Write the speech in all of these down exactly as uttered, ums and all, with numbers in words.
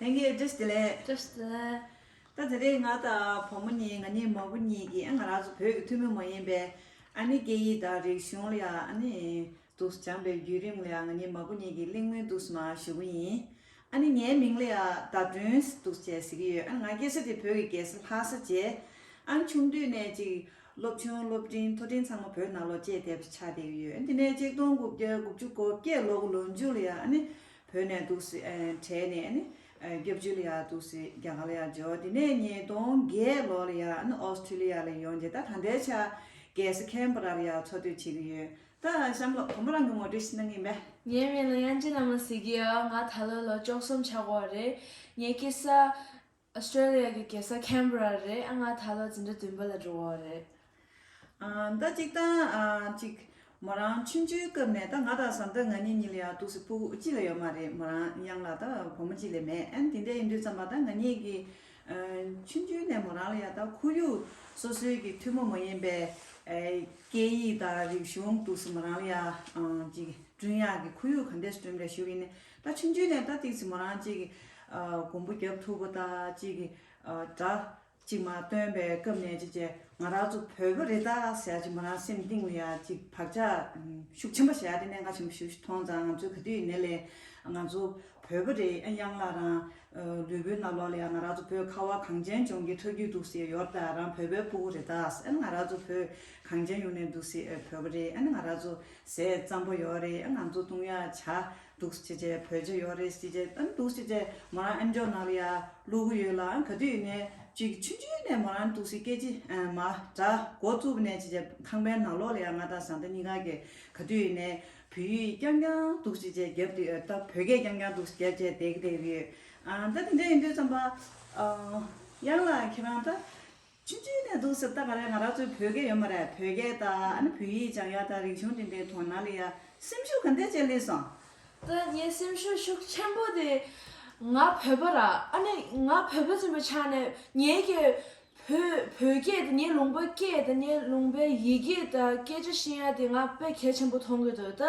ལྷན་རྒྱས་བཀྲ་ཤིས་བདེ་ལེགས། བཀྲ་ཤིས་བདེ་ལེགས། ད་དེ་རིང་ང་དང་བུ་མོ་གཉིས། ང་གཉིས་མ་བུ་གཉིས་ཀྱིས་ཨ་ང་རང་ཚོ་བོད་ཀྱི་ཐུན་མོང་མ་ཡིན་པའི་ཨ་ནི་སྐད་ཡིག་དང་རིག་གཞུང་ལ་ཡ་ཨ་ནི་འདུག་སེ་སྦྱངས་པའི་བརྒྱུད་རིམ་ལ་ཡ་ང་གཉིས་མ་བུ་གཉིས་ཀྱིས་གླེང་མོལ་འདུག་སེ་མར་ཞུ་གི་ཡིན། ཨ་ནི་ངའི་མིང་ལ་ཡ་ཟླ་སྒྲོན་འདུག་སེ་ཟེར་གྱི་ཡོད། ཨ་ང་སྐྱེས་ས་དེ་བོད་ཀྱི་རྒྱལ་ས་ལྷ་ས་བྱས། ཨ་ཆུང་དུས་ནས་ཅིག་སློབ་ཆུང་སློབ་འབྲིང་མཐོ་འབྲིང་ཚང་མ་བོད་ནང་ལོགས་བཅད་བསྡད་པ་ཆགས་བསྡད་ཀྱི་ཡོད། ཨ་དེ་ནས་ཆིག་སྟོང་དགུ་བརྒྱ་དགུ་བཅུ་གོ་བརྒྱད་ལོ་གི་ལོ་མཇུག་ལ་ཡ་ཨ་ནི་བོད་ནས་འདུག་སེ་ཨ་བྲལ་ནས་ཨ་ནི་ཨ་སྐྱབས་བཅོལ་ལ་ཡ་འདུག་སེ་རྒྱ་གར་ལ་ཡ་འབྱོར། དེ་ནས་ཉིས་སྟོང་བརྒྱད་ལོ་ལ་ཡ་ཨ་ནི་ཨོ་སི་ཁྲུ་ལི་ཡ་ལ་ཡོང་རྗེས་ད་ད་ལྟའི་ཆར་རྒྱལ་ས་ཁེན་བྷ་ར་ལ་ཡ་འཚོ་སྡོད་བྱེད་ཀྱི་ཡོད། ད་གཤམ་ལོགས་བུ་མོ་རང་གིས་ངོ་སྤྲོད་ཞིག་གནང་གི་ཡིན་པས། ངའི་མིང་ལ་དབྱངས་ཅན་ལྷ་མོ་ཟེར་གྱི་ཡོད། ང་ད་ལོ་ལོ་བཅུ་གསུམ་ཆགས་ཀྱི་ཡོད་རེད། ངའི་སྐྱེས་ས་ཨོ་སི་ཀྲོ་ལི་ཡ་གི་རྒྱལ་ས་ཁེན་བྷ་ར་རེད། ཨ་ང་ད་ལོ་འཛིན་གྲྭ་བདུན་པ་ལ་འགྲོ་གི་ཡོད་རེད། ཨ་ད་ཅིག་ད་ཨ་ཅིག་མོ་རང་ཆུང་ཆུང་སྐབས་ནས། ད་ང་དང་བཟའ་ཟླ་ང་གཉིས་གཉིས་ལ་ཡ་འདུག་སེ་སྤུ་གུ་གཅིག་ལས་ཡོད་མ་རེད། མོ་རང་གཡང་ལགས་ད་བུ་མོ་གཅིག་ལས་མེད། ཨ་ནི་དེ་འདྲ་ཡིན་དུས་ཙམ་པ་ད་ང་གཉིས་ཀྱིས་ཨ་ཆུང་ཆུང་ནས་མོ་རང་ལ་ཡ་ད་ཁོར་ཡུག་སོ་སོའི་གི་ཐུན་མོང་མ་ཡིན་པའི་ཨ་སྐད་ཡིག་དང་རིག་གཞུང་འདུག་སེ་མོ་རང་ལ་ཡ་ཨ་ཅིག་བསྐྲུན་ཡག་གི་ཁོར་ཡུག་ག་འདྲས་བསྐྲུན་པ་རེད་ཞུ་གི་ཡིན། ད་ཆུང་ཆུང་ནས་ད་ཏོག་ཙམ་མོ་རང་ཅིག་ཨ་མགོན་པོ་རྒྱབ་ཐུབ་པ་དང་ཅིག་ཨ་སྒྲ་ཅིག་མར་བཏོན་པའི་སྐབས་ནས་ཅིག་ཅིག་ང་རང་ཚོ་བོད་པ་རེད་ད་ཟེར་ཡག་ཅིག་མོ་རང་སེམས་གཏིང་ལ་ཡ་ཅིག་བག་ཆགས་ཤུགས་ཆེན་པོ་བཞག་ཡག་དེ་གནད་འགག་ཆེན་པོ་ཞིག་མཐོང་ཙང་། ང་ཚོས་ག་དུས་ཡིན་ནའི་ལས་ང་ཚོ་བོད་པ་རེད། ཨ་གཡང་ལགས་རང་ལུས་པོའི་ནང་ལོགས་ལ་ཡ་ང་རང་ཚོ་བོད་ཁ་བ་གངས་ཅན་ལྗོངས་ཀྱི་ཁྲག་རྒྱུད་འདུག་སེ་ཡོད་ད། རང་བོད་པའི་སྤུ་གུ་རེད་ད། ཨ་ནི་ང་རང་ཚོ་བོད་གངས་ཅན་ཡོངས་ནས་འདུག་སེ་བོད་པ་རེད། ཨ་ནི་ང་རང་ཚོ་ཟས་གཙང་པོ་ཡོད་རེད། ཨ་ང་ཚོ་བཏུང་ཡག་ཇ་འདུག་སེ་བྱས་བྱས་བོད་ཇ་ཡོད་རེད་ཟེར་བྱས། ཨ་ནི་འདུག་སེ་བྱས་མོ་རང་ཨེམ་ཅོག་ནང་ལ་ཡ་བླུག་གི་ཡོད་ལ། ཨ་ག་དུས་ཡིན་ནའི་ཅིག་ཆུང་ཆུང་ནས་མོ་རང་འདུག་སེ་སྐད་ཅིག་ཨ་མར་སྒྲ་འགོ་བཙུགས་ནས་བྱས་བྱས་ཁང་པའི་ནང་ལོགས་ལ་ཡ་ང་དང་བཟའ་ཟླ་གཉིས་ཀ་གིས་ག་དུས་ཡིན་ནའི་བོད་ཡིག་རྐྱང་རྐྱང་འདུག་སེ་བྱས་བརྒྱབ་སྟེ། ད་བོད་སྐད་རྐྱང་རྐྱང་འདུག་སེ་བརྒྱབ་བྱས་བསྡད་ཀྱི་བསྡད་ཀྱི་ཡོད། ཨ་ད་དེ་འདྲ་ཡིན་དུས་ཙམ་པ་ཨ་གཡང་ལགས་ཁྱེད་རང་ད་ཆུང་ཆུང་ནས་འདུག་སེ་ད་ག་རེ་ང་རང་ཚོའི་བོད་སྐད་ཡོད་མ་རེད། བོད་སྐད་དང་ཨ་ནི་བོད་ཡིག་སྦྱང་ཡག་དང་རིག་གཞུང་དེ་འདྲའི་དོ་སྣང་ལ་ཡ་སེམས་ཤུགས་ག་འདྲ་ཅིག་སླེབས་སོང་། ད་ངའི་སེམས་ཤུགས་ཤུགས་ཆེན་པོ་དེ་ང་བོད་པ་ར། ཨ་ནི་ང་བོད་པ་ཡིན་པའི་ཆ་ནས་ངའི་གི་བོད་བོད་སྐད་དེ། ངའི་ལུང་པ་སྐད་དེ། ངའི་ལུང་པའི་ཡི་གེ་དང་སྐད་ཆ་བཤད་ཡག་དེ་ང་དཔེ་གལ་ཆེན་པོ་མཐོང་གི་འདུག་ད་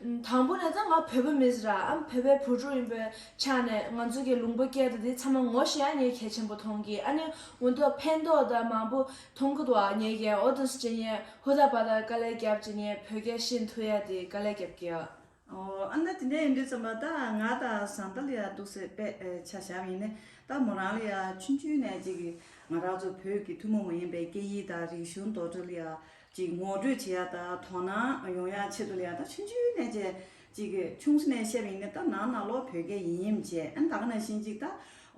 དང་པོ་ནས་ད་ང་བོད་པ་མི་ཟེར་ར། ཨ་བོད་པའི་བུ་ཕྲུག་ཡིན་པའི་ཆ་ནས་ང་ཚོ་གི་ལུང་པ་སྐད་དེ་དེ་ཚང་མ་ངོ་ཤེས་ཡག་ངས་གལ་ཆེན་པོ་མཐོང་གི། ཨ་ནི་འོ་འདུག་ཕན་ཐོགས་དང་མང་པོ་མཐོང་གི་འདུག་ཨ་ངས་ཀྱང་འོ་འདུག་སེ་བྱས་ནས་ཧུར་ཐག་འབད་ཐག་དཀའ་ལས་བརྒྱབ་བྱས་ནས་བོད་སྐད་ཤེས་ཐུབ་ཡག་དེ་དཀའ་ལས་བརྒྱབ་ཀྱི་ཡོད། ཨོ་ཨ་ན་དེ་འདྲ་ཡིན་དུས་ཙམ་པ་ད་ང་དང་བཟའ་ཟླ་ལ་ཡ་འདུག་སེ་དཔེ་ཨེ་ཆ་བཞག་པ་ཡིན་ན། ད་མོ་རང་ལ་ཡ་ཆུང་ཆུང་ནས་ཅིག་གི་ང་རང་ཚོ་བོད་ཀྱི་ཐུན་མོང་མ་ཡིན་པའི་སྐད་ཡིག་དང་རིག་གཞུང་དོན་དག་ལ་ཡ་ཅིག་ངོ་སྤྲོད་བྱེད་ཡག་དང་དོ་སྣང་ཡོང་ཡག་ཆེད་དུ་ལ་ཡ། ད་ཆུང་ཆུང་ནས་བྱས་ཅིག་གི་ཆུང་ས་ནས་བཤད་པ་ཡིན་ན་ད་ནང་ནང་ལོགས་བོད་སྐད་ཡིན་ཡིན་བྱས། ཨ་ནི་ད་ག་ནང་བཞིན་ཅིག་ད་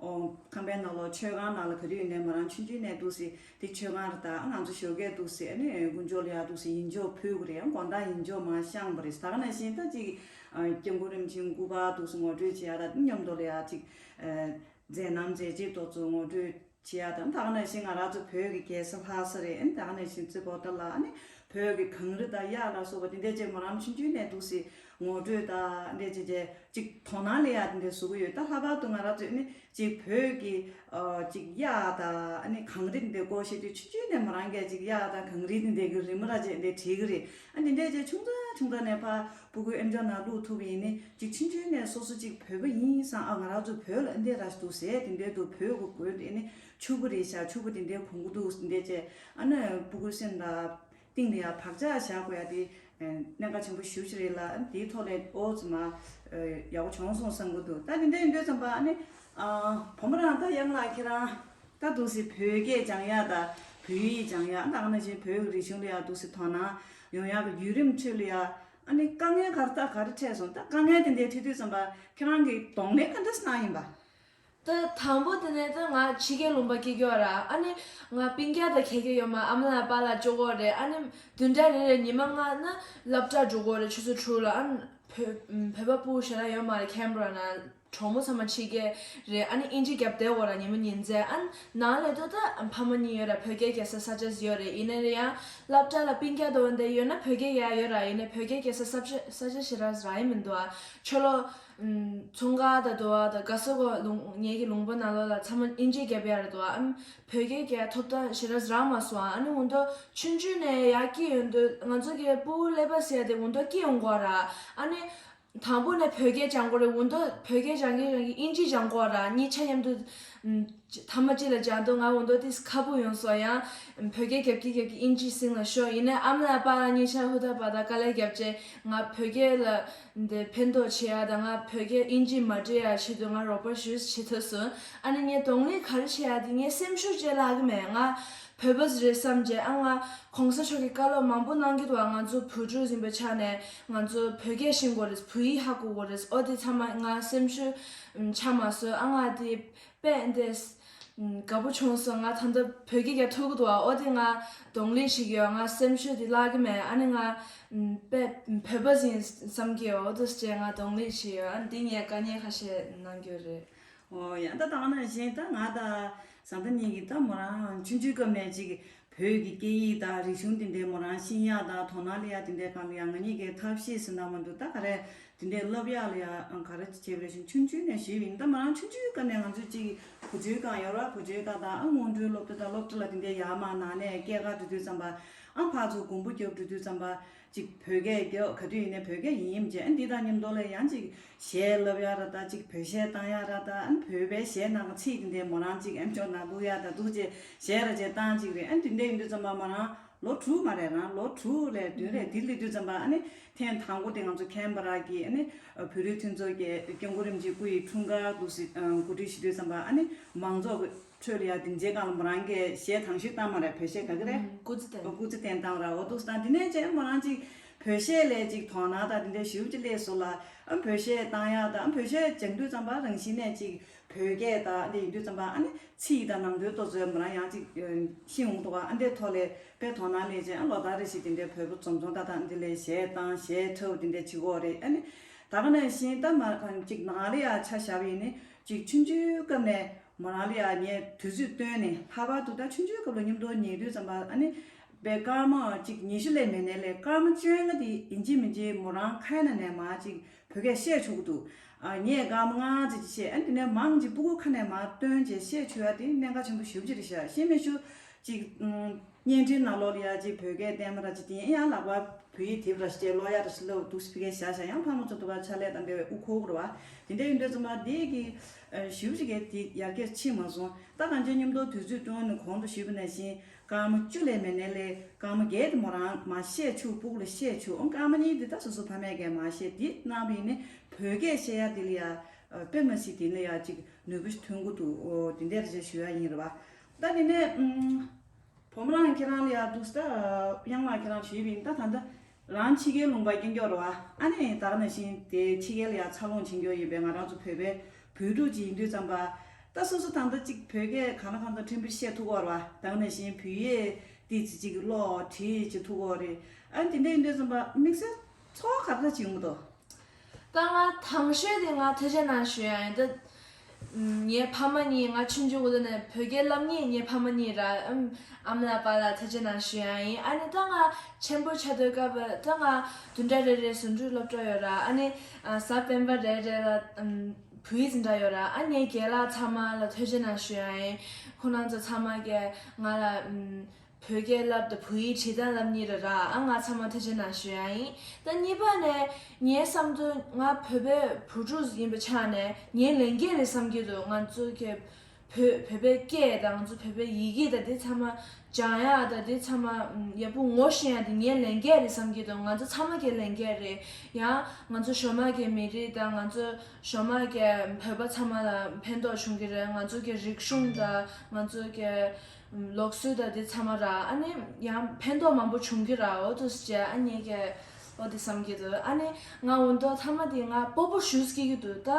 ཨོ་ཁང་པའི་ནང་ལོགས་མཆོད་ཁང་ནང་ལ་ག་དུས་ཡིན་ནའི་མོ་རང་ཆུང་ཆུང་ནས་འདུག་སེ་དེ་མཆོད་ཁང་རེད་ད། ང་ཚོ་ཞོགས་ཀས་འདུག་སེ་ཨ་ནི་དཀོན་མཆོག་ལ་ཡ་འདུག་སེ་ཡིད་འཇོག་ཕུལ་གི་རེད། དགོང་དག་ཡིད་འཇོག་མར་བཤམས་པ་རེད། ད་ག་ནང་བཞིན་ད་ཅིག་ཨ་སྐྱབས་མགོན་རིན་པོ་ཆེ་སྐུ་པར་འདུག་སེ་ངོ་སྤྲོད་བྱེད་ཡག་དང་མཉམ་དུ་ལ་ཡ་ཅིག་ཨ་མཛད་རྣམ་མཛད་རྗེས་ཏོག་ཙམ་ངོ་སྤྲོད་བྱེད་ཡག་དང་། ད་ག་ནང་བཞིན་ང་རང་ཚོ་བོད་ཀྱི་རྒྱལ་ས་ལྷ་ས་རེད། ཨ་ནི་ད་ག་ནང་བཞིན་རྩེ་པོ་ཏ་ལ། ཨ་ནི་བོད་ཀྱི་གངས་རི་དང་གཡག་ལ་སོགས་པ་དེ་འདྲ་ཅིག་མོ་རང་ཆུང་ཆུང་ནས་འདུག་སེ་ངོ་སྤྲོད་དང་འདྲ་ཅིག་བྱས་ཅིག་དོ་སྣང་ལ་ཡ་དེ་འདྲ་བཟོ་གི་ཡོད། ད་ལྷག་པར་དུ་ང་རང་ཚོས་ནི་ཅིག་བོད་ཀྱི་ཨ་ཅིག་གཡག་དང་ཨ་ནི་གངས་རི་འདི་འདྲ་སྐོར་བཤད་དུས་ཆུང་ཆུང་ནས་མོ་རང་གིས་ཅིག་གཡག་དང་གངས་རི་འདི་འདྲ་གི་རི་མོ་ར་ཅིག་འདི་འདྲ་བྲིས་གི་རེད། ཨ་འདི་འདྲ་ཅིག་ཆུང་ཙག་ཆུང་ཙག་ནས་ཕར་སྤུ་གུ་ཨེམ་ཆོག་ནང་བླུག་ཐུབ་པ་ཡིན་ནི་ཅིག་ཆུང་ཆུང་ནས་སོ་སོ་ཅིག་བོད་པ་ཡིན་བསམ། ཨ་ང་རང་ཚོ་བོད་ལ་འདི་འདྲ་ར་ཞིག་འདུག་ཟེར། དེ་འདྲ་འདུག་བོད་ཀྱི་དགོན་དེ་ནི་ཕྱུག་པོ་རེད་ཤག་ཕྱུག་པོ་དེ་འདྲ་གོན་གི་འདུག་འདི་འདྲ་བྱས། ཨ་ནི་སྤུ་གུ་སེམས་ལ་གཏིང་ལ་ཡ་བག་ཆགས་བཞག་དགོས་ཡ་དེ་གནད་འགག་ཆེན་པོ་ཞེ་པོ་ཅིག་རེད་ལ། དེའི་ཐོག་ལ་ཨོ་ཙི་མ་ཡག་པོ་བྱུང་སོང་བསམ་གྱི་འདུག་ད་དེ་འདྲ་ཡིན་དུས་ཙམ་པ་ཨ་ནི་བུ་མོ་རང་ད་གཡང་ལགས་ཁྱེད་རང་ད་འདུག་སེ་བོད་སྐད་སྦྱང་ཡ་དང་བོད་ཡིག་སྦྱང་ཡ། ད་ག་ནང་བཞིན་བོད་ཀྱི་རིག་གཞུང་ལ་ཡ་འདུག་སེ་དོ་སྣང་ཡོང་ཡ་གི་བརྒྱུད་རིམ་ཁྲོད་ལ་ཡ་ཨ་ནི་དཀའ་ངལ་ག་རེ་ད་ག་རེ་འཕྲད་སོང་། ད་དཀའ་ངལ་དེ་འདྲ་འཕྲད་དུས་ཙམ་པ་ཁྱེད་རང་གིས་གདོང་ལེན་ག་འདྲ་གནང་ཡིན་པ། ད་དང་པོ་དེ་ནས་ད་ང་ཕྱི་རྒྱལ་ལུང་པ་སྐྱེས་ཀྱི་ཡོད་ར། ཨ་ནི་ང་སྤུན་ཀྱག་དང་གྱེས་ཀྱི་ཡོད་མ། ཨ་མ་ལགས་པཱ་ལགས་ཅོ་གོ་རེད། ཨ་ནི་བདུན་ཕྲག་རེ་རེ་ཉི་མ་ལྔ་ན་སློབ་གྲྭ་འགྲོ་གོ་རེད། ཆུ་ཚོད་དྲུག་ལ། ཨ་ནི་བོད་བོད་པ་སྤུ་གུ་ཞེ་དྲག་ཡོད་མ་རེད་ཁེམ་ར་ན། གྲོགས་མོ་ཚང་མ་ཕྱི་རྒྱལ་རེད། ཨ་ནི་ཨིན་ཇི་རྒྱབ་བསྡད་གོ་ར་ཉི་མ་ཉིན་མཚན། ཨ་ནི་ནང་ལ་ད་ད་ཕ་མ་གཉིས་ཡོད་ར། བོད་སྐད་རྒྱག་ས་ས་ཆ་ཡོད་རེད། ཡིན་ན་རེད་ཡང་སློབ་གྲྭ་ལ་སྤུན་ཀྱག་དང་འོ་འདི་ཡོད་ན་བོད་སྐད་རྒྱག་ཡ་ཡོད་ར། ཡིན་ན་བོད་སྐད་རྒྱག་ས་ས་ཆ་ས་ཆ་ཞེ་དྲག་རག་གི་མི་འདུག་ཨ་ཕྱི་ལོགས་ཨུམ་ཚོང་ཁང་དང་དུ་བ་དང་ག་ས་གོ་ལུང་ངེད་ཀྱི་ལུང་པ་ནང་ལོགས་ལ་ཚང་མ་ཨིན་ཇི་རྒྱབ་ཡ་རེད་འདུག་ཨ་བོད་སྐད་རྒྱག་ཐོབ་ཐང་ཞེ་དྲག་རག་མ་སོང་། ཨ་ནི་འོ་འདི་ཆུང་ཆུང་ནས་ཡར་སྐྱེས་ཡོང་དུས་ང་ཚོ་གི་སྤུ་གུ་ཀླད་པ་ཟེར་ཡ་དེ་འོ་འདི་སྐྱེས་ཡོང་གོ་ར། ཨ་ནི་ དང་པོ་ནས་བོད་སྐད་སྦྱང་དགོས་རེད། འོ་འདོ་བོད་སྐད་སྦྱང་གིན་སྦྱང་གིན་དབྱིན་ཇི་སྦྱང་དགོས་ར། གཉིས་ཆ་མཉམ་དུ་ཨམ་ཐ་མ་གཅིག་ལ་སྦྱང་དུས་ང་འོ་འདོ་ཏིས་ཁ་པོ་ཡོང་སོང་། ཡང་བོད་སྐད་རྒྱབ་ཀྱི་རྒྱབ་ཀྱི་དབྱིན་ཇི་སིང་ལ་ཤོག་ཡིན་ནའི་ཨ་མ་ལ་པ་ལ་གཉིས་ཆ་ཧུར་ཐག་པ་ད་དཀའ་ལས་རྒྱབ་བྱས་ང་བོད་སྐད་ལ་འདི་ཕན་ཐོགས་བྱེད་ཡ་ད་ང་བོད་སྐད་དབྱིན་ཇི་མ་འདྲེས་ཡ་ཆེད་དུ་ང་རོགས་པ་ཞུས་བྱེད་ཐུབ་སོང་། ཨ་ནི་ངས་གདོང་ལེན་ག་རེ་བྱེད་ཡ་དེ་ངས་སེམས་ཤུགས་བཅས་ལྷག་གི་མེད། ང་བོད་པ་རེད་བསམ་བྱས། ཨ་ང་གོང་ས་མཆོག་གི་བཀའ་སློབ་མང་པོ་གནང་གི་འདུག་ཨ་ང་ཚོ་བུ་ཕྲུག་ཡིན་པའི་ཆ་ནས་ང་ཚོ་བོད་སྐད་ཤེས་དགོས་རེད། བོད་ཡིག་ཧ་གོ་དགོས་རེད། ཨོ་དེ་ཚང་མ་ང་སེམས་ཤུགས་ཆག་མ་སོང་། ཨ་ང་དེ་དཔེ་འདི་དགའ་པོ་བྱུང་སོང་། ང་ད་ལྟ་བོད་སྐད་རྒྱག་ཐུབ་ཀྱི་འདུག་ཨ་ཨོ་དེ་ང་གདོང་ལེན་བྱེད་ཀྱི་ཡོད། ང་སེམས་ཤུགས་དེ་བརླག་གི་མེད། ཨ་ནི་ང་དཔེ་བོད་པ་ཡིན་བསམ་གྱི་ཡོད། ཨོ་དེ་བྱས་ང་གདོང་ལེན་བྱེད་ཡོད། ཨ་ནི་དེ་ངས་དཀའ་ངལ་ཁ་ཤས་གནང་གི་ཡོད་རེད། ཨོ་ཡང་ད་ད་ནང་བཞིན་ད་ང་ད་བཟའ་ཟླ་གཉིས་ཀྱིས་ད་མོ་རང་ཆུང་ཆུང་སྐབས་ནས་ཅིག་བོད་ཀྱི་སྐད་ཡིག་དང་རིག་གཞུང་དེ་འདྲའི་མོ་རང་ཤེས་ཡག་དང་དོ་སྣང་སླེབས་ཡག་དེ་འདྲའི་སྒང་ལ་ཡང་ང་གཉིས་ཀྱིས་ཐབས་ཤེས་ཟེར་ན་མ་འདུག་ད་ག་རེ་དེ་འདྲའི་བསླབ་ཡག་ལ་ཡང་ག་རེ་བྱས་པ་རེད་ཤིང་ཆུང་ཆུང་ནས་ཞུས་པ་ཡིན། ད་མོ་རང་ཆུང་ཆུང་སྐབས་ནས་ང་ཚོས་ཅིག་བུ་བཅོལ་ཁང་ཡོད་ར། བུ་བཅོལ་ཁང་དང་ཨ་སྔོན་འགྲོའི་སློབ་གྲྭ་དང་སློབ་གྲྭ་ལ་དེ་འདྲའི་ཡར་མར་ནང་ནས་སྐྱེལ་ག་འགྲོ་དུས་ཙམ་པ་ཨ་ཕར་ཚུར་གོམ་པ་རྒྱབ་འགྲོ་དུས་ཙམ་པ། ཅིག་བོད་སྐད་རྒྱབ་ག་དུས་ཡིན་ནའི་བོད་སྐད་ཡིན་ཡིན་བྱས། ཨ་འདི་དང་མཉམ་དུ་ལ་ཡང་ཅིག་གཞས་བསླབ་ཡག་ར་ད་ཅིག་བོད་གཞས་བཏང་ཡག་ར་ད་ཨ་བོད་པའི་གཞས་ནང་གི་ཚིག་དེ་འདྲའི་མོ་རང་ཅིག་ཨེམ་ཅོག་ནང་བླུག་ཡག་ད་འདུག་བྱས་གཞས་ར་བྱས་བཏང་ཅིག་རེད། ཨ་འདི་འདྲ་ཡིན་དུས་ཙམ་པ་མོ་རང་ལོ་དྲུག་མ་རེད་རང་ལོ་དྲུག་ལས་བདུན་རེད། དེ་སླེབས་དུས་ཙམ་པ་ཨ་ནི་ཐེངས་དང་པོ་དེ་ང་ཚོ་ཁེན་བ་ར་གི་ཨ་ནི་བོད་རིགས་མཐུན་ཚོགས་ཀྱི་སྐྱབས་མགོན་རིན་པོ་ཆེའི་སྐུ་ཡི་འཁྲུངས་སྐར་འདུག་སེ་གོ་སྒྲིག་ཞུ་དུས་ཙམ་པ་ཨ་ནི་མང་ཚོགས་ཀྱི་ཁྲོད་ལ་ཡ་དེ་འཇའི་སྒང་ལ་མོ་རང་གིས་གཞས་དང་ཤོས་བཏང་མ་རེད། བོད་གཞས་ག་གི་རེད། ཨུམ། སྐུ་ཚེ་བརྟན། སྐུ་ཚེ་བརྟན་བཏང་ར། འོ་འདུག་སེ་བཏང་། དེ་ནས་རྗེས་མོ་རང་ཅིག་བོད་གཞས་ལ་ཅིག་དོ་སྣང་དང་དེ་འདྲའི་ཞེ་པོ་ཅིག་སླེབས་སོང་ལ། ཨ་བོད་གཞས་བཏང་ཡག་དང་ཨ་བོད་གཞས་སྦྱང་དུས་ཙམ་པ་རང་བཞིན་ནས་ཅིག་བོད་སྐད་དང་དེ་ཡིན་དུས་ཙམ་པ་ཨ་ནི་ཚིག་དང་ནང་དོན་ཏོག་ཙམ་མོ་རང་ཡང་ཅིག་ཤེས་འོང་འདུག་ཨ་འདྲའི་ཐོག་ལ་དཔེ་དོ་སྣང་སླེབས་རྗེས་ཨ་ལོ་ལྟར་རེ་བཞིན་དེ་འདྲའི་བོད་པ་འཛོམས་འཛོམས་ཏག་ཏག་འདི་ལ་གཞས་བཏང་གཞས་འཁྲབ་དེ་འདྲ་བྱེད་ཀྱི་ཡོད་རེད། ཨ་ནི་ད་ག་ནང་བཞིན་ད་མ་ཅིག་ནང་ལ་ཡ་ཆ་བཞག་པ་ཡིན་ནི་ཅིག་ཆུང་ཆུང་སྐབས་ནས་མོ་རང་ལ་ཡ་ངས་དུས་ཚོད་བཏོན་ནས་ལྷག་པར་དུ་ད་ཆུང་ཆུང་སྐབས་ལ་མཉམ་དུ་ཉལ་དུས་ཙམ་པ་ཨ་ནི་པའི་སྐར་མ་ཅིག་ཉི་ཤུ་ལས་མེད་ནའི་ལས་སྐར་མ་བཅོ་ལྔ་དེ་ཡིན་གཅིག་མིན་གཅིག་མོ་རང་ཁ་ནང་ནས་མར་ཅིག་བོད་སྐད་བཤད་ཆོག་གི་འདུག་ཨ་ངས་སྐར་མ་ལྔ་ཙམ་ཅིག་བཤད། ཨ་ནི་དེ་ནས་མང་ཅིག་སྤུ་གུ་ཁ་ནས་མར་བཏོན་བྱས་བཤད་ཆོག་ཡ་དེ་གནད་འགག་ཆེན་པོ་ཞེ་པོ་ཅིག་རེད་ཤག་ཤེས་མི་ཤུ་ཅིག་ཨུམ། བརྙན་འཕྲིན་ནང་ལོགས་ལ་ཡ་ཅིག་བོད་སྐད་བསྟན་པ་ར་ཅིག་དེ་ཡང་ལག་པ་བོད་ཡིག་དེབ་ར་ཞིག་ཀློག་ཡ་ར་ཞིག་ལབ་འདུག་སེ་ཕ་གིར་བཞག་བཞག་ཡང་ཕ་མ་ཚོ་འདུག་པ་ཕྱག་ལས་དང་འབྲེལ་བའི་དབུ་འཁོར་དགོས་རེད་བ། དེ་འདྲ་ཡིན་དུས་ཙམ་པ་དེ་གི་ཞེ་པོ་ཅིག་གི་དེ་ཡར་རྒྱས་ཕྱིན་མ་སོང་། ད་གང་ཅི་མཉམ་དུ་དུས་ཚོད་བཏོན་ནས་གོང་དུ་ཞུས་པ་ནང་བཞིན་སྐར་མ་བཅུ་ལས་མེད་ནའི་ལས་སྐར་མ་བརྒྱད་དེ་མོ་རང་མར་བཤད་ཆོག་སྤུ་གུ་ལ་བཤད་ཆོག་ཨང་སྐར་མ་གཉིས་དེ་ད་སོ་སོ་ཕ་མས་ཀྱིས་མར་བཤད་དེ་གནང་བ་ཡིན་ནའི་བོད་སྐད་བཤད་ཡ་དེ་ལ་ཡ་དཔེ་མ་སྲིད་དེ་ལ་ཡ་ཅིག་ནུས་པ་ཞིག་ཐོན་གི་འདུག་ཨོ་དེ་འདྲ་རེད་ཞུ་ཡ་ཡིན་རེད་བ། ད་དེ་ནས་ཨུམ། བུ་མོ་རང་ཁྱེད་རང་ལ་ཡ་འདུག་སེ་ད་གཡང་ལགས་ཁྱེད་རང་ཞུས་པ་ཡིན། ད་ད་ལྟ་རང་ཕྱི་རྒྱལ་ལུང་པ་སྐྱོན་སྐྱོར་བ་ཨ་ནི་ད་ག་ནང་བཞིན་དེ་ཕྱི་རྒྱལ་ལ་ཡ་འཚར་ལོངས་བྱེད་སྐྱོར་ཡིན་པའི་ང་རང་ཚོ་བོད་པའི་བོད་ཕྲུག་ཅིག་ཡིན་དུས་ཙམ་པ་ད་སོ་སོ་ད་ལྟ་ཅིག་བོད་སྐད་གང་ལ་གང་འཚམ་ཕྲན་བུ་བཤད་ཐུབ་ཀྱི་ཡོད་རེད་བ། ད་ག་ནང་བཞིན་བོད་ཡིག་ཏིག་ཙི་ཅིག་ཀློག་བྲིས་ཅིག་ཐུབ་ཀྱི་ཡོད་རེད། ཨ་ནི་དེ་འདྲ་ཡིན་དུས་ཙམ་པ་དམིགས་བསལ་ཚོར་བ་ག་འདྲ་ཅིག་ཡོང་གི་འདུག་ད་ང་དང་ཤོས་དེ་ང་ཐུགས་རྗེ་གནང་ཞུ་ཡ་ཡིན། ད་ངའི་ཕ་མ་གཉིས་ང་ཆུང་ཆུང་གི་དུས་ནས་བོད་སྐད་བསླབ་མཁན་ངའི་ཕ་མ་གཉིས་ར། ཨམ་ཨ་མ་ལགས་པ་ལགས་ཐུགས་རྗེ་གནང་ཞུ་ཡ་ཡིན། ཨ་ནི་ད་ང་ཆེན་པོ་ཆགས་དུས་སྐབས་ད་ང་བདུན་ཕྲག་རེ་རེ་ཟུང་འབྲེལ་སློབ་གྲྭ་ཡོད་ར། ཨ་ནི་གཟའ་སྤེན་པ་རེ་རེ་ལ་ཨམ་བོད་ཡིག་འཛིན་གྲྭ་ཡོད་ར། ཨ་ངའི་རྒན་ལགས་ཚང་མ་ལ་ཐུགས་རྗེ་གནང་ཞུ་ཡ་ཡིན། ཁོང་རྣམ་ཚོ་ཚང་མ་གིས་ང་ལ་ཨམ་བོད་སྐད་བསླབ་དང་བོད་ཡིག་བྲིས་སྟངས་བསླབ་མཁན་རེད་ར། ཨ་ང་ཚང་མ་ཐུགས་རྗེ་གནང་ཞུ་ཡ་ཡིན། ད་གཉིས་པ་ནས་ངའི་བསམ་དོན་ང་བོད་པའི་བུ་ཕྲུག་ཡིན་པའི་ཆ་ནས་ངའི་ལས་འགན་རེད་བསམ་གྱི་འདུག་ང་ཚོ་གི་བོད་བོད་པའི་སྐད་དང་ང་ཚོ་བོད་པའི་ཡི་གེ་དང་དེ་ཚང་མ་སྦྱང་ཡ་དང་དེ་ཚང་མ་ཡག་པོ་ངོ་ཤེས་ཡ་དེ་ངའི་ལས་འགན་རེད་བསམ་གྱི་འདུག་ང་ཚོ་ཚང་མ་གི་ལས་འགན་རེད། ཡང་ང་ཚོ་གཞོན་མ་གི་མི་རིགས་དང་ང་ཚོ་གཞོན་མ་གི་བོད་པ་ཚང་མ་ལ་ཕན་ཐོགས་བྱུང་གི་རེད། ང་ཚོ་གི་རིག་གཞུང་དང་ང་ཚོ་གི་ལུགས་སྲོལ་དང་དེ་ཚང་མ་ར། ཨ་ནི་ཡང་ཕན་ཐོགས་མང་པོ་བྱུང་གི་ར། འོ་དུ་ཅེ་ཨ་ནི་གི་འོ་དེ་བསམ་གྱི་འདུག་ཨ་ནི་ང་འོ་དོ་ཐ་མ་དེ་ང་སྤོ་བོ་ཞུ་སྐྱེ་གི་འདུག་ད་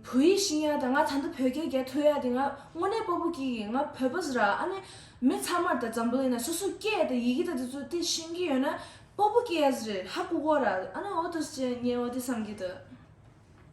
བོད་ཡིག་ཤེས་ཡ་དང་ང་ད་ལྟ་བོད་སྐད་རྒྱག་ཐུབ་ཡ་དེ་ང་དངོས་གནས་སྤོ་བོ་སྐྱེ་གི། ང་བོད་པ་ཟེར་ར། ཨ་ནི་མི་ཚང་མར་ད་འཛམ་བུ་གླིང་ན་སོ་སོ་སྐད་དང་ཡི་གེ་དང་དེ་ཚོ་དེ་ཤེས་ཀྱི་ཡོད་ན་སྤོ་བོ་སྐྱེ་ཡ་ཟེར་རེད། ཧ་གོ་གོ་ར། ཨ་ནི་འོ་དུ་ཅེ་ངས་འོ་དེ་བསམ་གྱི་འདུག་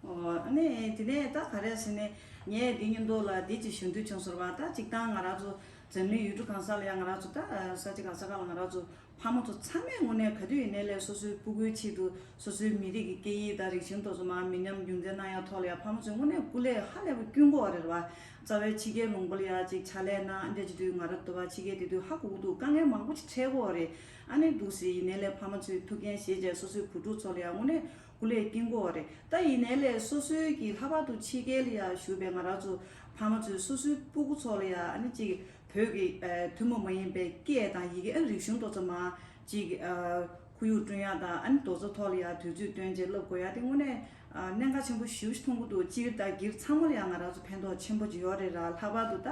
ཨོ་ཨ་ནི་དེ་ནས་ད་ག་རེ་ཟེར་ནས་ངས་འདི་མཉམ་དུ་ལ་འདི་ཅིག་ཞུ་འདོད་བྱུང་སོང་བ། ད་ཅིག་ཏང་ང་རང་ཚོ་འཛམ་གླིང་ཡུལ་གྲུ་གང་ས་ལ་ཡང་ང་རང་ཚོ་ད་ས་ཆ་གང་ས་གང་ལ་ང་རང་ཚོ་ཕ་མ་ཚོ་ཚང་མས་དངོས་གནས་ག་དུས་ཡིན་ནའི་ལས་སོ་སོའི་སྤུ་གུའི་ཆེད་དུ་སོ་སོའི་མི་རིགས་ཀྱི་སྐད་ཡིག་དང་རིག་གཞུང་དེ་ཚོ་མར་མི་ཉམས་རྒྱུན་འཛིན་གནང་ཡག་ཐོག་ལ་ཡང་ཕ་མ་ཚོས་དངོས་གནས་སྐུ་ལས་ཧ་ལས་པ་བསྐྱོན་གྱི་ཡོད་རེད་བ། རྩ་བའི་ཕྱི་རྒྱལ་ལུང་པ་ལ་ཡང་ཅིག་ཕྱག་ལས་གནང་འདྲ་བྱེད་དུས་ང་རང་འདུག་བ་ཕྱི་རྒྱལ་དེ་དུས་ཧ་གོ་གི་འདུག་དཀའ་ངལ་མང་པོ་ཅིག་འཕྲད་ཀྱི་ཡོད་རེད། ཨ་ནི་འདུག་སེ་ཡིན་ནའི་ལས་ཕ་མ་ཚོས་ཐུགས་འགན་བཞེས་བྱས་སོ་སོའི་བུ་ཕྲུག་ཚོ་ལ་ཡང་དངོས་གནས་ སྐུ་ལས་སྐྱོན་གྱི་ཡོད་རེད། ད་ཡིན་ནའི་ལས་སོ་སོའི་གི་ལྷག་པར་དུ་ཕྱི་རྒྱལ་ལ་ཡ་བཞུགས་པའི་ང་རང་ཚོ་ཕ་མ་ཚོས་སོ་སོའི་སྤུ་གུ་ཚོ་ལ་ཡ་ཨ་ནི་ཅིག་བོད་ཀྱི་ཨ་ཐུན་མོང་མ་ཡིན་པའི་སྐད་དང་ཡི་གེ་ཨ་རིག་གཞུང་དེ་ཚོ་མར་ཅིག་ཨ་ཁོར་ཡུག་བསྐྲུན་ཡ་དང་ཨ་ནི་དེ་ཚོ་ཐོག་ལ་ཡ་དུས་ཚོད་བཏོན་བྱས་བསླབ་དགོས་ཡ་དེ་དངོས་གནས་ཨ་གནད་འགག་ཆེན་པོ་ཞེ་པོ་ཞིག་མཐོང་གི་འདུག་སྤྱིར་དང་སྒེར་ཚང་མ་ལ་ཡ་ང་རང་ཚོ་ཕན་ཐོགས་ཆེན་པོ་ཅིག་ཡོད་རེད་ར། ལྷག་པར་དུ་ད་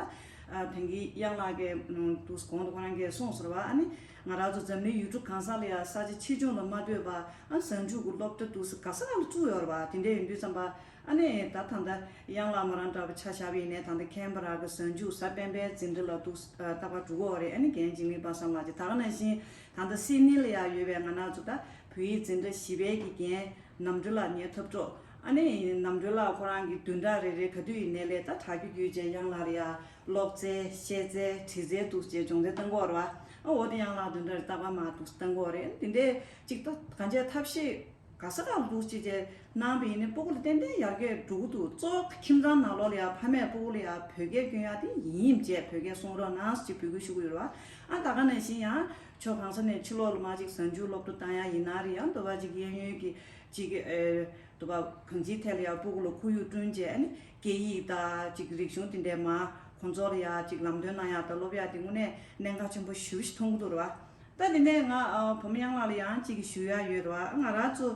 ཨ་དེང་གི་གཡང་ལགས་ཀྱིས་ཨ་འདུག་གོང་དུ་ཁོ་རང་གིས་གསུངས་སོང་ར་བ། ཨ་ནི་ང་རང་ཚོ་འཛམ་གླིང་ཡུལ་གྲུ་གང་ས་ལ་ཡ་ས་ཆ་ཆེ་ཆུང་ལ་མ་ལྟོས་པར་ཨ་གཟའ་མཇུག་གི་སློབ་གྲྭ་འདུག་སེ་ག་ས་ག་ལ་བཙུགས་ཡོད་རེད་བ། དེ་འདྲ་ཡིན་དུས་ཙམ་པ་ཨ་ནི་ད་ད་ལྟ་གཡང་ལགས་མོ་རང་འདྲ་པོ་ཆ་བཞག་པ་ཡིན་ནའི་ད་ལྟ་ཁེན་བྷ་ར་གི་གཟའ་མཇུག་གཟའ་སྤེན་པའི་འཛིན་གྲྭ་ལ་འདུག་ཨ་རྟག་པར་འགྲོ་གི་ཡོད་རེད། ཨ་ནི་རྒན་འཇིགས་མེད་པ་བསམ་ལགས་ཀྱིས་ད་ག་ནང་བཞིན་ད་ལྟ་སིད་ནི་ལ་ཡ་ཡོད་པའི་ང་རང་ཚོ་ད་བོད་ཡིག་འཛིན་གྲྭ་བཞི་པའི་གི་རྒན་ནམ་གྲུ་ལགས་ཉེ་ཐོབ་གྲོགས། ཨ་ནི་ནམ་གྲུ་ལགས་ཁོ་རང་གི་བདུན་ཕྲག་རེ་རེ་ག་དུས་ཡིན་ནའི་ལས་ད་དྲ་རྒྱ་བརྒྱུད་བྱས་གཡང་ལགས་ལ་ཡ་ཀློག་རྩལ་བཤད་རྩལ་བྲིས་རྩལ་འདུག་སེ་སྦྱོང་རྩལ་བཏང་གི་ཡོད་རེད་བ། ཨ་འོ་དེ་གཡང་ལགས་བདུན་ཕྲག་རེ་རྟག་པར་མར་འདུག་སེ་བཏང་གི་ཡོད་རེད། དེ་འདྲའི་ཅིག་ད་གང་བྱས་ཐབས་ཤེས་ག་ས་ག་ལ་འདུག་ཅིག་བྱས་གནང་བ་ཡིན་ནའི་སྤུ་གུ་ལ་ཏན་ཏན་ཡར་རྒྱས་འགྲོ་གི་འདུག་གཙོ་བོ་ཁྱིམ་ཚང་ནང་ལོགས་ལ་ཡ་ཕ་མས་སྤུ་གུ་ལ་ཡ་བོད་སྐད་སྐྱོན་ཡ་དེ་ཡིན་ཡིན་བྱས་བོད་སྐད་གསུང་རོགས་གནང་ཟེར་འབོད་སྐུལ་ཞུ་གི་ཡོད་རེད་བ། ཨ་ད་ག་ནང་བཞིན་ཡང་ཕྱོགས་གང་ས་ནས་ཕྱི་ལོགས་ལ་མར་ཅིག་གཟའ་མཇུག་སློབ་གྲྭ་བཏང་ཡ་ཡིན་ན་རེད། ཡང་འདི་བ་ཅིག་གཡས་གཡོན་གྱི་ཅིག་ཨེ་འདི་བ་གང་ཅིའི་ཐད་ལ་ཡ་སྤུ་གུ་ལ་ཁོར་ཡུག་བསྐྲུན་བྱས་ཨ་ནི་སྐད་ཡིག་དང་ཅིག་རིག་གཞུང་དེ་འདྲའི་མར་ཁོང་ཚོ་ལ་ཡ་ཅིག་ལམ་སྟོན་གནང་ཡ་དང་སློབ་ཡ་དེ་དངོས་གནས་གནད་འགག་ཆེན་པོ་ཞེ་པོ་ཞིག་མཐོང་གི་འདུག་རེད་བ། ད་དེ་ནས་ང་ཨ་བུ་མོ་གཡང་ལགས་ལ་ཡང་གཅིག་ཞུ་ཡ་ཡོད་རེད་བ། ང་རང་ཚོ་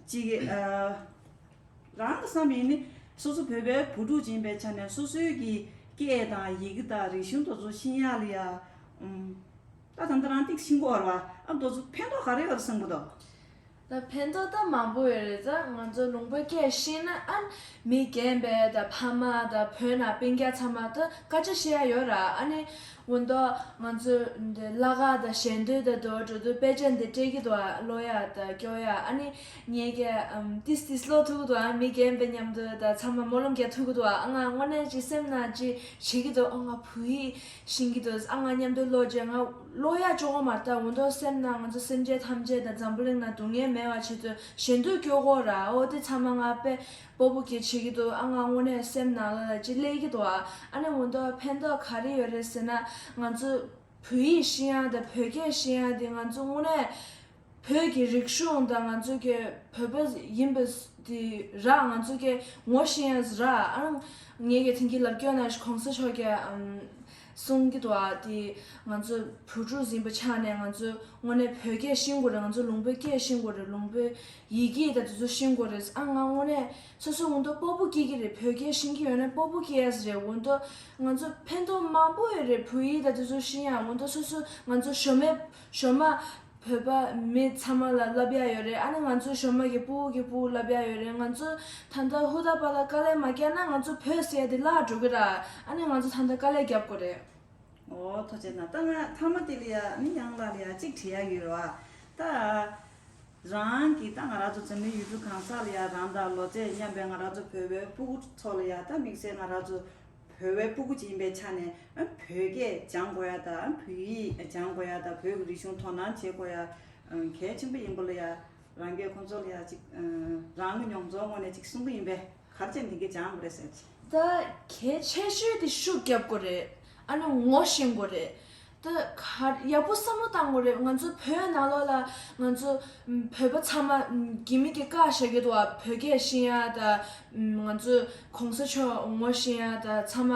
གཅིག་ཨ་རང་གི་བསམ་པ་ཡིན་ནི་སོ་སོ་བོད་པའི་བུ་ཕྲུག་ཅིག་ཡིན་པའི་ཆ་ནས་སོ་སོའི་གི་སྐད་དང་ཡི་གེ་དང་རིག་གཞུང་དེ་ཚོ་ཤེས་ཡ་ལ་ཡ་ཨམ་ད་ད་ལྟ་རང་ཏིག་ཤེས་ཀྱི་ཡོད་རེད་བ། ཨ་དེ་ཚོ་ཕན་ཐོགས་ག་རེ་ཡོད་རེད་བསམ་གི་འདུག་ད་ཕན་ཐོགས་ད་མང་པོ་ཡོད་རེད། ད་ང་ཚོ་ལུང་པ་སྐད་ཤེས་ན་ཨ་མི་རྒན་པའི་ད་ཕ་མ་ད་བོད་ནང་སྤུན་ཀྱག་ཚང་མ་ད་སྐད་ཆ་བཤད་ཡ་ཡོད་ར། ཨ་ནི་འོ་ད་ང་ཚོ་འདི་གླ་ཀ་ད་ཞལ་འདོན་ད་དོ་འགྲོ་དུས་དཔེ་ཆ་འདི་སྤྲད་ཀྱི་འདུག་ཨ། ཀློག་ཡ་ད་སྐྱོར་ཡ། ཨ་ནི་ངས་ཀྱི་ཨམ་ཏིས་ཏིས་ཀློག་ཐུབ་ཀྱི་འདུག་ཨ། མི་རྒན་པའི་མཉམ་དུ་ད་ཚང་མ་སྨོན་ལམ་རྒྱག་ཐུབ་ཀྱི་འདུག་ཨ། ཨ་ང་དངོས་གནས་ཅིག་སེམས་ནང་ཅིག་བྱེད་ཀྱི་འདུག་ཨ་ང་བོད་ཡིག་ཤེས་ཀྱི་འདུག་ཨ་ང་མཉམ་དུ་ཀློག་བྱས་ང་ཀློག་ཡ་ཅོག་མ་རེད། ད་འོ་ད་སེམས་ནང་ང་ཚོ་སེམས་ཅན་ཐམས་ཅད་དང་འཛམ་བུ་གླིང་ནང་སྡུག་བསྔལ་མེད་པ་བྱེད་དུས་ཞལ་འདོན་སྐྱོར་དགོས་ར། འོ་དེ་ཚང་མ་ང་དཔེ་སྤོ་བོ་སྐྱེ་བྱེད་ཀྱི་འདུག་ཨ་ང་དངོས་གནས་སེམས་ནང་ལ་ལ་ཅིག་སླེབས་ཀྱི་འདུག་ཨ། ཨ་ནི་འོ་ད་ཕན་ཐོགས་ག་རེ་ཡོད་རེད་ཟེར་ན་ང་ཚོ་བོད་ཡིག་ཤེས་ཡ་དང་བོད་སྐད་ཤེས་ཡ་དེ་ང་ཚོ་དངོས་གནས་བོད་ཀྱི་རིག་གཞུང་དང་ང་ཚོ་གི་བོད་པ་ཡིན་པ་དེ་ར་ང་ཚོ་གི་ངོ་ཤེས་ཡ་ར། ཨ་ངས་གི་དེང་གི་ལབ་སྐྱོ་ན་གོང་ས་མཆོག་གི་ཨམ་གསུང་གི་འདུག་ཨ། དེ་ང་ཚོ་བུ་ཕྲུག་ཡིན་པའི་ཆ་ནས་ང་ཚོ་དངོས་གནས་བོད་སྐད་ཤེས་དགོས་རེད། ང་ཚོ་ལུང་པའི་སྐད་ཤེས་དགོས་རེད། ལུང་པའི་ཡི་གེ་དང་དེ་ཚོ་ཤེས་དགོས་རེད། ཨ་ང་དངོས་གནས་སོ་སོ་འོ་ད་སྤོ་བོ་སྐྱེ་གི་རེད། བོད་སྐད་ཤེས་ཀྱི་ཡོད་ན་སྤོ་བོ་སྐྱེ་ཡ་རེད། འོ་ད་ང་ཚོ་ཕན་ཐོགས་མང་པོ་ཡོད་རེད། བོད་ཡིག་དང་དེ་ཚོ་ཤེས་ཡ་འོ་ད་སོ་སོ་ང་ཚོ་གཞོན་མའི་གཞོན་མ་བོད་པ་མི་ཚང་མ་ལ་བསླབ་ཡ་ཡོད་རེད། ཨ་ནི་ང་ཚོ་གཞོན་མ་གི་སྤུ་གུ་གི་སྤུ་གུ་བསླབ་ཡ་ཡོད་རེད། ང་ཚོ་ད་ལྟ་ཧུར་ཐག་པ་ལ་དཀའ་ལས་མ་བརྒྱབ་ན་ང་ཚོ་བོད་ཟེར་ཡ་དེ་བརླག་འགྲོ་གི་ར། ཨ་ནི་ང་ཚོ་ད་ལྟ་དཀའ་ལས་རྒྱབ་དགོས་རེད། ཨོ་ཐུགས་རྗེ་གནང་། ད་ང་མཐའ་མ་དེ་ལ་ཡ་ནི་གཡང་ལགས་ལ་ཡ་གཅིག་དྲི་ཡ་ཡོད་རེད་བ། ད་རང་གི་ད་ང་རང་ཚོ་འཛམ་གླིང་ཡུལ་གྲུ་གང་ས་ལ་ཡ་རང་དང་ལོ་ཚད་མཉམ་པའི་ང་རང་ཚོ་བོད་པའི་སྤུ་གུ་ཚོ་ལ་ཡ་ད་དམིགས་བསལ་ང་རང་ཚོ་བོད་པའི་སྤུ་གུ་ཅིག་ཡིན་པའི་ཆ་ནས་ཨ་བོད་སྐད་སྦྱང་དགོས་ཡ་དང་ཨ་བོད་ཡིག་སྦྱང་དགོས་ཡ་དང་བོད་ཀྱི་རིག་གཞུང་དོ་སྣང་བྱེད་དགོས་ཡ་གལ་ཆེན་པོ་ཡིན་པ་ལ་ཡ་རང་གིས་ཁོང་ཚོ་ལ་ཡ་ཅིག་རང་གི་མྱོང་ཚོར་ངོས་ནས་ཅིག་གསུང་གི་ཡིན་པས་ག་རེ་བྱས་ནས་དེ་གའི་སྦྱང་དགོས་རེད་ཟེར་ཅིག་ད་གལ་ཆེ་ཤོས་དེ་ཤུགས་རྒྱབ་དགོས་རེད། ཨ་ནི་ངོ་ཤེས་དགོས་རེད། ད་ག་ཡག་པོ་བསམ་བློ་བཏང་དགོས་རེད། ང་ཚོ་བོད་ནང་ལོགས་ལ་ང་ཚོ་བོད་པ་ཚང་མ་རྒྱ་མི་གི་བཀའ་བཞག་གི་འདུག་བ། བོད་སྐད་ཤེས་ཡ་ད་ང་ཚོ་གོང་ས་མཆོག་ངོ་ཤེས་ཡ་ད་ཚང་མ་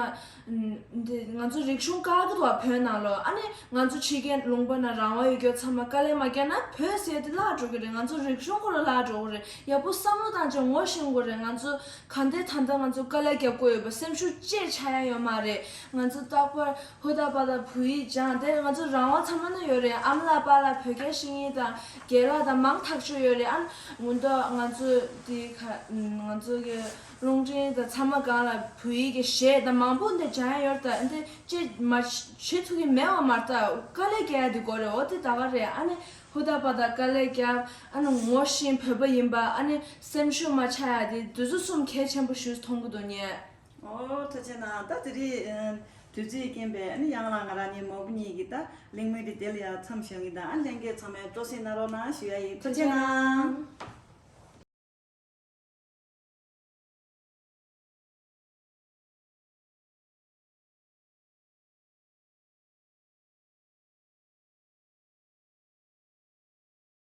འདི་ང་ཚོ་རིག་གཞུང་བཀག་གི་འདུག་བ། བོད་ནང་ལོགས་ཨ་ནི་ང་ཚོ་ཕྱི་རྒྱལ་ལུང་པ་ན་རང་དབང་ཡོད་རྒྱུ་ཚང་མ་དཀའ་ལས་མ་བརྒྱབ་ན་བོད་ཟེར་དེ་བརླག་འགྲོ་གི་རེད། ང་ཚོ་རིག་གཞུང་ཁོ་རང་བརླག་འགྲོ་གི་རེད། ཡག་པོ་བསམ་བློ་བཏང་བྱས་ངོ་ཤེས་དགོས་རེད། ང་ཚོ་ག་འདྲ་ད་ལྟ་ང་ཚོ་དཀའ་ལས་རྒྱབ་དགོས་ཡོད་པ་སེམས་ཤུགས་ཅིག་ཆག་ཡ་ཡོད་མ་རེད། ང་ཚོ་རྟག་པར་ཧུར་ཐག་པ་དང་བོད་ཡིག་སྦྱངས་ཏེ་ང་ཚོ་རང་དབང་ཚང་མ་ན་ཡོད་རེད། ཨ་མ་ལགས་པཱ་ལགས་བོད་སྐད་ཤེས་མཁན་དང་རྒན་ལགས་དང་མང་ཐག་ཆོད་ཡོད་རེད། ཨ་ནི་འོ་ད་ང་ཚོ་དེ་ག་ང་ཚོ་གི་རླུང་འཕྲིན་དང་ཚང་མ་སྒང་ལ་བོད་ཡིག་གི་གཞས་དང་མང་པོ་འདི་སྦྱང་ཡ་ཡོད་རེད། ད་འདི་ཅིག་མ་བྱེད་ཐུབ་ཀྱི་མེད་པ་མ་རེད། ད་དཀའ་ལས་རྒྱག་ཡ་དེ་དགོས་རེད། འོ་དེ་ད་ག་རེད། ཨ་ནི་ཧུར་ཐག་པ་དང་དཀའ་ལས་རྒྱབ། ཨ་ནི་ངོ་ཤེས་བོད་པ་ཡིན་པ། ཨ་ནི་སེམས་ཤུགས་མ་ཆག་ཡ་དེ་འདི་ཚོ་གསུམ་གལ་ཆེན་པོ་ཞིག་མཐོང་གི་འདུག་ངས། ཨོ་ཐུགས་རྗེ་གནང་། ད་དེ་རིང་ཨ་དུས་ཚོད་རྐྱེན་པས་ཨ་ནི་གཡང་ལགས་ང་རང་གཉིས་མོ་བུ་གཉིས་ཀྱིས་ད་གླེང་མོལ་དེ་དེ་ལ་ཡ་མཚམས་བཞག་གི་ཡིན། ད་ཨ་ལྷན་རྒྱས་ཚང་མས་སྤྲོ་སེམས་གནང་རོགས་གནང་ཞུ་ཡ་ཡིན། ཐུགས་རྗེ་གནང་།